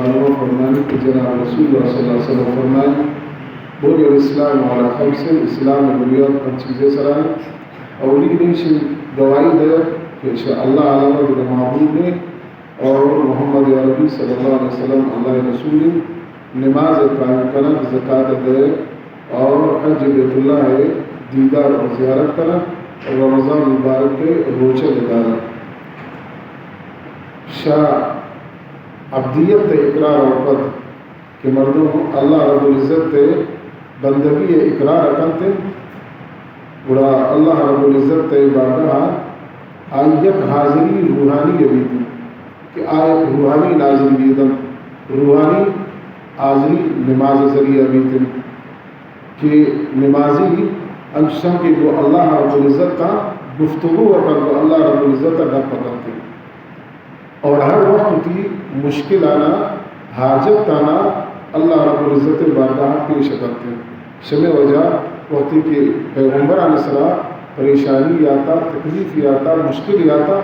فرمانی کہ جناب رسول اللہ صلی اللہ علیہ وسلم فرمائے، بني الإسلام على خمس، اسلام بنیاد پنچ چیزیں سرا ہیں۔ اولی نیشی گواہی دے کہ شہ اللہ علیوہ دگہ معبود نے اور محمد عربی صلی اللہ علیہ وسلم اللہ رسول، نماز قائم کنگ، زکات دے اور حج بیت اللہ دیدار اور زیارت کنگ، رمضان مبارک کے روچہ دارگ۔ شہ عبدیت اقرار اور پد کہ مردم اللہ رب العزت ءِ بندگی ءِ اقرار کنت انت، گڑا اللہ رب العزت ءِ بارگاہ ءَ آئی یک حاضری روحانی ءَ بیت انت کہ آ یک روحانی حاضری بیت انت۔ روحانی حاضری نماز ءِ ذریعہ بیت انت کہ نمازی انچش انت کہ گوں اللہ رب العزت ءَ گفتگو ءَ کنت، گوں اللہ رب العزت ءَ گپ کنت۔ اور ہر وقت وتی مشکلانا، حاجتانا اللہ رب العزت بارگاہ پیش کرتے۔ شمے وجہ وقتی کہ پیغمبران سرا پریشانی آتا، تکلیف آتا، مشکل آتا،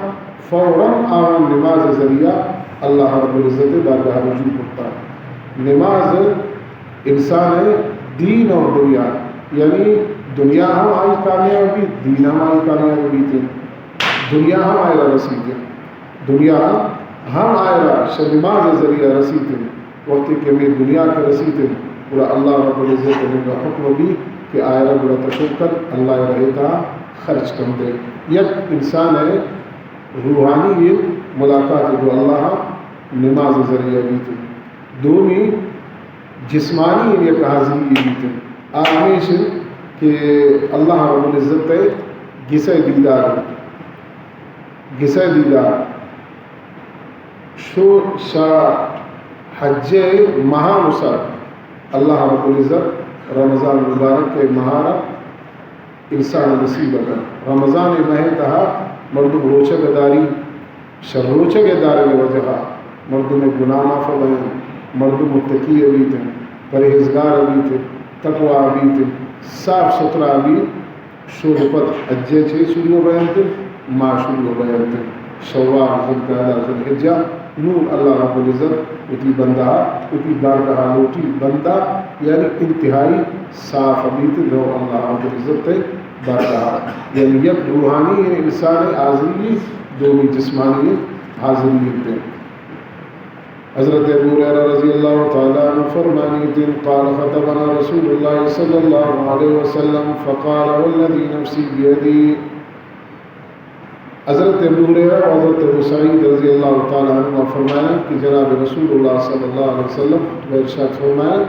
فوراً آوان نماز ذریعہ اللہ رب العزت بارگاہ رجوع کرتا۔ نماز انسان دین اور دنیا، یعنی دنیا ہم آئی کامیاب بیت، دین ہم آئی کامیاب بیت، دنیا ہم آئی رسیت۔ دنیا ہم آئرا شہ نماز ذریعہ رسیت انت۔ وقتی کہ ہمے دنیا کہ رسیت انت، گڑا اللہ رب العزت ءِ نیمگا حکم بی کہ آئرا گڑا تشکر اللہ ءِ رہتا خرچ کن دے۔ یک انسان ءِ روحانی ملاقات گوں اللہ نماز ذریعہ بیت انت۔ دومی جسمانی یک حاضری بیت انت۔ آ ہمیش انت کہ اللہ رب العزت ءِ گس ءِ دیدار انت۔ گس ءِ دیدار۔ شو شہ حج ءِ ماہان سر اللہ رب العزت رمضان مبارک ءِ ماہ را انسان نصیب کن۔ رمضان ءِ ماہ ءِ تہا مردم روچگ داری، شہ روچگ دارگ ءِ وجہ ءَ مردم ءِ گناہ معاف بینت، مردم متقی بیت انت، پرہیزگار بیت انت، تقوی بیت انت، صاف ستھرا بیت۔ شود پد حج ءِ چے شروع بینت، ماہ شروع بینت۔ شوال، ذوالقعدہ، ذوالحجہ، نوں اللہ رب العزت وتی بندہ، وتی بارگاہ لوٹی۔ بندہ یعنی انتہائی صاف بیت، رو اللہ رب العزت ءِ بارگاہ۔ یعنی یک روحانی انسان حاضری، دومی جسمانی حاضری انت۔ حضرت ابو ہریرہ رضی اللہ تعالی عنہ فرمانیت انت، قال خطبنا رسول اللہ صلی اللہ علیہ وسلم فقال والذی نفسی بیدی۔ حضرت ابو ہریرہ و حضرت ابو سعید رضی اللہ تعالی عنہ فرمائیں کہ جناب رسول اللہ صلی اللہ علیہ وسلم خطبہ ارشاد فرمائیں،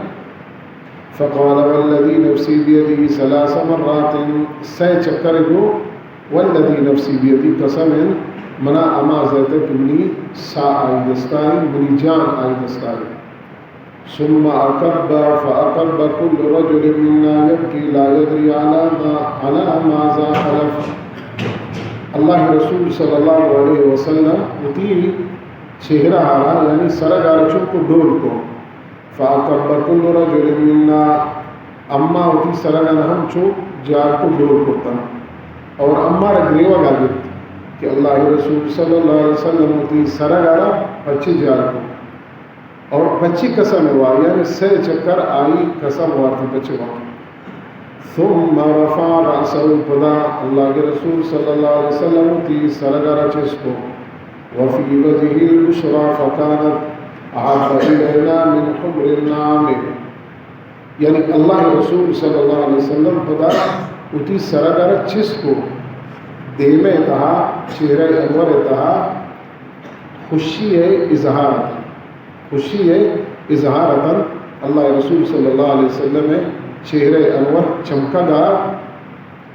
فقال والذی نفسی بیدی ثلاث مرات، سئے چکر گو، والذی نفسی بیدی، قسم انت منا ہما ذات ءِ کہ منی ساہ آئی دستا انت، منی جان آئی دستا انت۔ ثم اکب فاکب کل رجل منا یبکی لا یدری علی ما، علی ماذا حلف۔ اللہ رسول صلی اللہ علیہ وسلم وتی چہرہ آرا، یعنی سرگ آرا چنکو ڈول کو۔ فاکب کل رجل منا، اما وتی سرگان ہم چو جال کو ڈول کرتن۔ اور اما را گریوگا گپت کہ اللہ رسول صلی اللہ علیہ وسلم وتی سرگ آرا پچے جال کو۔ اور پچے قسم وا، یعنی سئے چکر آئی قسم وارتی پچے وا۔ ثم رفع رأسه، پدا اللہ کے رسول صلی اللہ علیہ وسلم وتی سرگ آرا چست کو۔ وفی وجهه البشرى فكانت احب الینا من حمر النعم۔ یعنی اللہ رسول صلی اللہ علیہ وسلم پدا وتی سرگ آرا چست کو، دیمے تہا، چہرہ انور تہا خوشی ءِ اظہار اتنت۔ خوشی ءِ اظہار اتنت۔ اللہ رسول صلی اللہ علیہ وسلم ءِ چہرہ انور چمکگا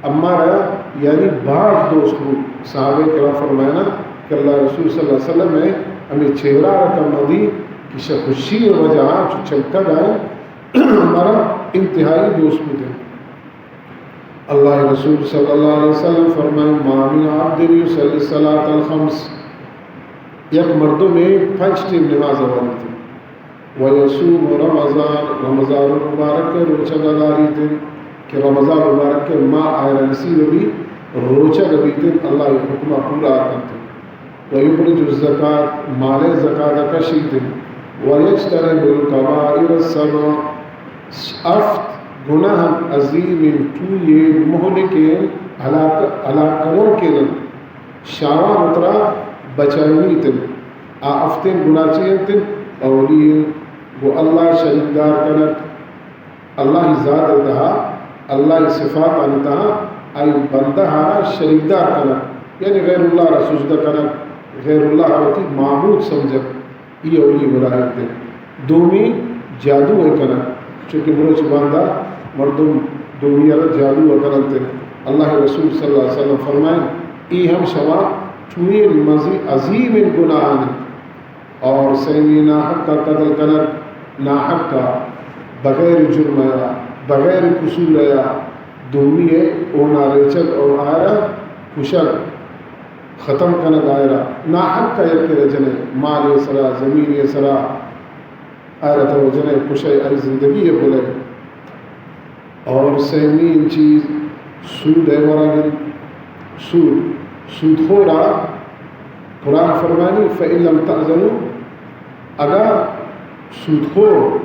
اما را یعنی باز دوست بوت۔ صحابہ کرام فرمائنا کہ اللہ رسول صلی اللہ علیہ وسلم ءِ ہمے چہرہ را کہ ما دی کہ شہ خوشی ءِ وجہ ءَ چو چمکگا انت، مارا انتہائی دوست بوت انت۔ اللہ رسول صلی اللہ علیہ وسلم فرمائے، ما من عبد یصلی الصلاة الخمس، یک مردمے پنچ ٹیم نماز وانیت، و یصوم رمضان، رمضان مبارک ءِ روچگ داریت، کہ رمضان مبارک ءِ ماہ آئرا نصیب بی، روچگ بیت، اللہ ءِ حکم پورا کنت۔ و یخرج الزکاة، مال ءِ زکات کشیت۔ ويجتنب الكبائر السبع، ہفت گناہ عظیم ٹوئے مہلکیں ہلاک، ہلاک کنوکیں شاوان ترا بچائینیت انت۔ آ ہفتیں گناہ چی انت؟ اولی گو اللہ شریکدار کنگ، اللہ ذات تہا، اللہ صفات تہا آئی بندہ را شریکدار کنگ، یعنی غیر اللہ را سجدہ کنگ، غیر اللہ را وتی معبود سمجھگ۔ ای اولی گناہ انت۔ دومی جادو ء کنگ، چونکہ مروچ باندا مردم دومی ء را جادو ء کننت۔ اللہ ء رسول صلی اللہ علیہ وسلم فرمائیں، ای ہم شما چوئیں مزی عظیم گناہ انت۔ اور سیمی ناحق ء قتل کنگ، ناحق ء بغیر جرم ء، بغیر قصور ء دومی ء اونا ریچگ اور آرا کشگ۔ ختم کنگ آئرا، ناحق ء یک کرا جنے، مال ء سرا، زمین ء سرا، آئرا تو جنے کشے، آئی زندگی ء بلے۔ اور سیمی چیز سود ء ورگ انت۔ سود، سود خورا قرآن فرمانی، فإن لم تأذنوا، اگا سود خور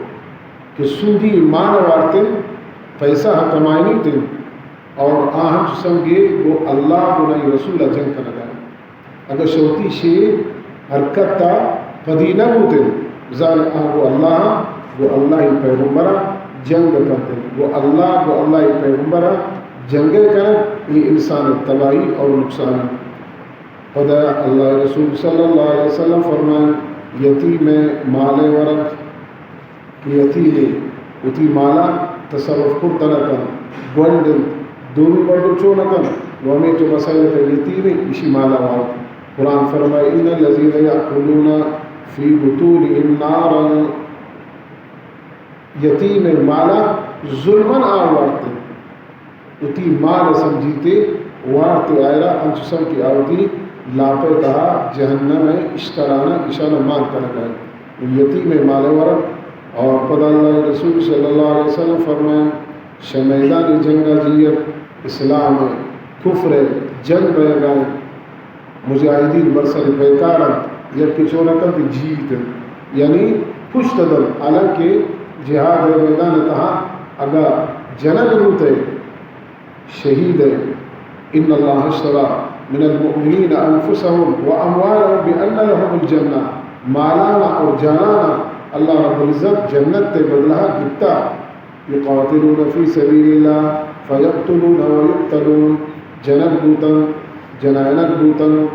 کہ سودی مان وارتن، پیسہ کمائنی تن، اور آ ہم سمگے گو اللہ گو نئی رسول جنگ کنگا۔ اگر شوتی شے حرکت تا پدی نہ بوتن، زان آ گو اللہ، گو اللہ پیغمبر جنگ کرتن، گو اللہ، گو اللہ پیغمبر جنگ کنگ، یہ انسان تباہی اور نقصان۔ پدا اللہ رسول صلی اللہ علیہ وسلم فرمائیں، یتیم مال ورگ کہ یتیمے وتی مالا تصرف کرت نہ کنت، گونڈ انت، دومی مردم چو نہ کنت، و ہمے تو مسئلہ کہ یتیمے ایشی مالا وارت۔ قرآن فرمائے، ان الذين يأكلون في بطونهم نارا، یتیم مالا ظلمن آ وارت۔ وتی مال سمجھیتے وارتے آئرا انچو سم کہ آ وتی لاپے تہا جہنم ء اشترانا اشانا مان کنگا انت۔ یتیم مال ورگ اور پدا اللہ رسول صلی اللہ علیہ وسلم فرمائیں، شہ میدان جنگا جیئت اسلام ء کفر ء جنگ بئیگا انت۔ مجاہدین برسر پیکار انت، یکے چون کنت جیت انت، یعنی پشت دنت، حالانکہ جہاد ء میدان تہا اگا جنگ بوت ء شہید ء، ان اللہ اشتری من المؤمنین انفسهم واموالهم بان لهم الجنہ، مالانا اور جانانا اللہ رب العزت جنت ء بدلہ گپتا۔ يقاتلون في سبيل الله فيقتلون ويقتلون، جنگ بوتن، جنائنگ بوتن،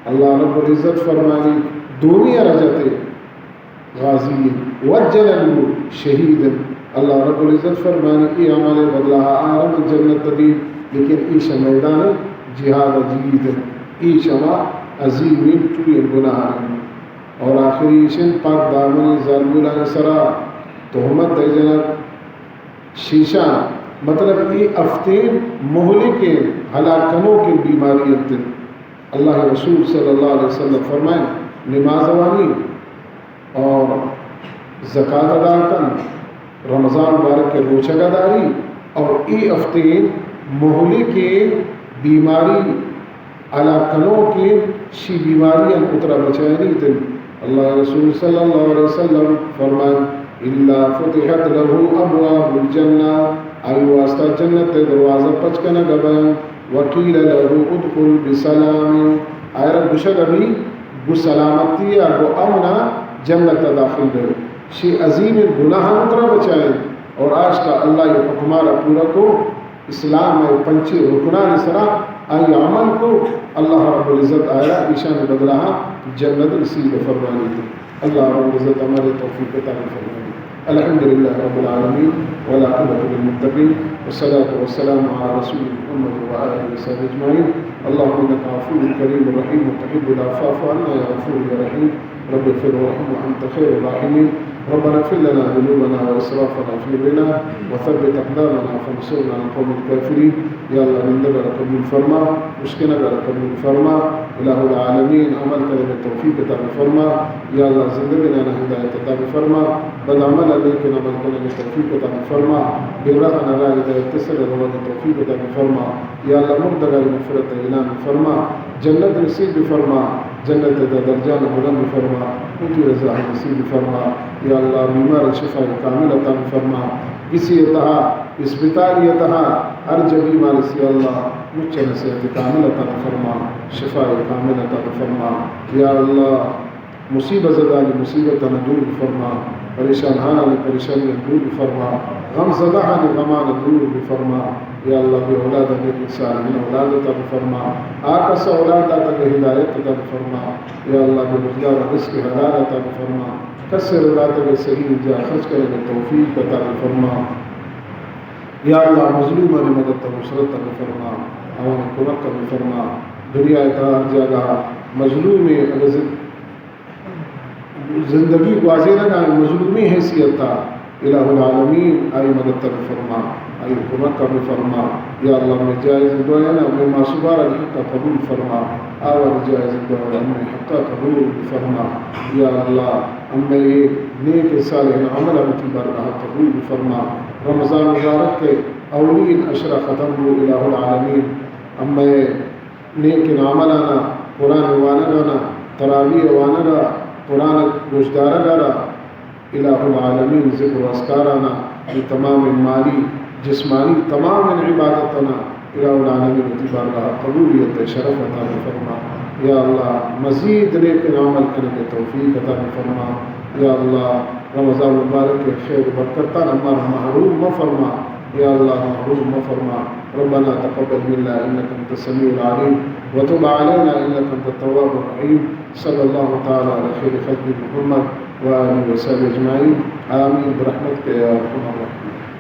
اللہ رب العزت فرمانی، دومی ء رجتے غازی، و جنگ بو شہید۔ اللہ رب العزت فرمانی، ای اعمال بدلہ آرم جنت دی، لیکن ایش میدان جہاد جیت، ایش ہما عظیم چوئیں گناہ۔ اور آخری ایشن پاک دامن زالبولان سرا تہمت دے جنگ، شیشان، مطلب اے ہفتیں مہلکیں ہلاک کنوکیں بیماری انت۔ اللہ رسول صلی اللہ علیہ وسلم فرمائیں، نماز وانی اور زکات ادا کن، رمضان مبارک کے روچگ داری اور اے ہفتیں مہلکیں بیماری ہلاک کنوکیں شی بیماریاں اترا بچائینیت انت۔ اللہ رسول صلی اللہ علیہ وسلم فرمائیں، الا فتحت له ابواب الجنہ، آئی واسطہ جنت ء دروازہ پچ کنگ بنت۔ وقیل له ادخل بسلام، آئرا گشگ بی گو سلامتی ء گو امن ء جنت ء داخل بے۔ شی عظیم گناہ اترا بچائیں اور آشکا اللہ یہ حکمارا پورا کو۔ اسلام ء پنچیں رکنانی سرا آئی عمل کو، اللہ رب العزت آیا ایشان بدلہ جنت نصیب فرمانی۔ اللہ رب العزت ہمارے توفیق عطا فرمانی۔ الحمد لله رب العالمين، والعاقبة للمتقين، والصلاة والسلام على رسول محمد وآله وصحبه أجمعين۔ اللهم إنك عفو كريم رحيم تحب العفو فاعف عنا يا غفور يا رحيم۔ رب اغفر وارحم وأنت خير الراحمين۔ ربنا اغفر لنا ذنوبنا وإسرافنا في أمرنا وثبت أقدامنا فانصرنا على القوم الكافرين۔ یا اللہ، نندگ ء را قبول فرما، اشکنگ ء را قبول فرما۔ الہ العالمین، عمل کنگ ء توفیق عطا فرما۔ یا اللہ، زندگینانا ہدایت عطا فرما۔ بد عمل ء نیکیں عمل کنگ ء توفیق عطا فرما۔ بے راہ ء را ہدایت ء سر ء روگ ء توفیق عطا فرما۔ یا اللہ، مردگانی مغفرت ء انعام فرما۔ جنت نصیب فرما۔ جنت ءِ تہا درجاں بلند فرما، وتی رضا نصیب فرما۔ یا اللہ، بیمار شفاء کامل عطا فرما، کسی ءِ تہا، اسپتال ءِ تہا، ہر جا بیمار است یا اللہ، مچ ءَ صحت کامل عطا فرما، شفاء کامل عطا فرما۔ یا اللہ، مصیبت زدانی مصیبتاں دور فرما، پریشان حالانی پریشانیاں دور فرما، غم زدہانی غماں دور فرما۔ یا اللہ، بے اولاد ءَ نیک صالحیں اولاد عطا فرما، آ کس اولاد داتگ ہدایت عطا فرما۔ یا اللہ، بے روزگار رزق حلال عطا فرما، کس ءَ را داتگ صحیح جا خرچ کنگ توفیق عطا فرما۔ یا اللہ، مظلومانی مدد ءُ نصرت عطا فرما، آوانی کمک عطا فرما۔ دنیا ءِ تہا ہر جاگہ مظلومے اگر زند زندگی گوازینگ ءَ مظلومی حیثیت ءَ، الہ العالمین، آئی مدد ءَ بفرما، آئی کمک ءَ بفرما۔ یا اللہ، ہمے جائز دعا ءَ، ہمے ماسبار ءِ حق ءَ قبول فرما، آوانی جائز دعا ءَ، ہمے حق ءَ قبول بفرما۔ یا اللہ، ہمے نیک صالح عمل ءَ وتی بارگاہ ءَ قبول بفرما۔ رمضان مبارک ءِ اولین عشرہ ختم بو، الہ العالمین، ہمے نیکیں عملاناں، قرآن وانگاناں، تراویح وانگا، قرآن گوشدارگا را الہ العالمین ذکر و اذکاراناں، اے تمام مالی، جسمانی، تمام عبادتاناں الہ العالمین وتی بارگاہ قبولیت شرف عطا فرما۔ یا اللہ، مزید نیکیں عمل کنگ توفیق عطا فرما۔ یا اللہ، رمضان مبارک ءِ خیر و برکتاں مارا محروم مفرما۔ یا اللہ، محروم مفرما۔ ربنا تقبل منا إنك أنت السميع العليم وتب علينا إنك أنت التواب الرحيم. صلى الله تعالى على خير خلقه محمد وآله وصحبه أجمعين. آمين برحمتك يا أرحم الراحمين.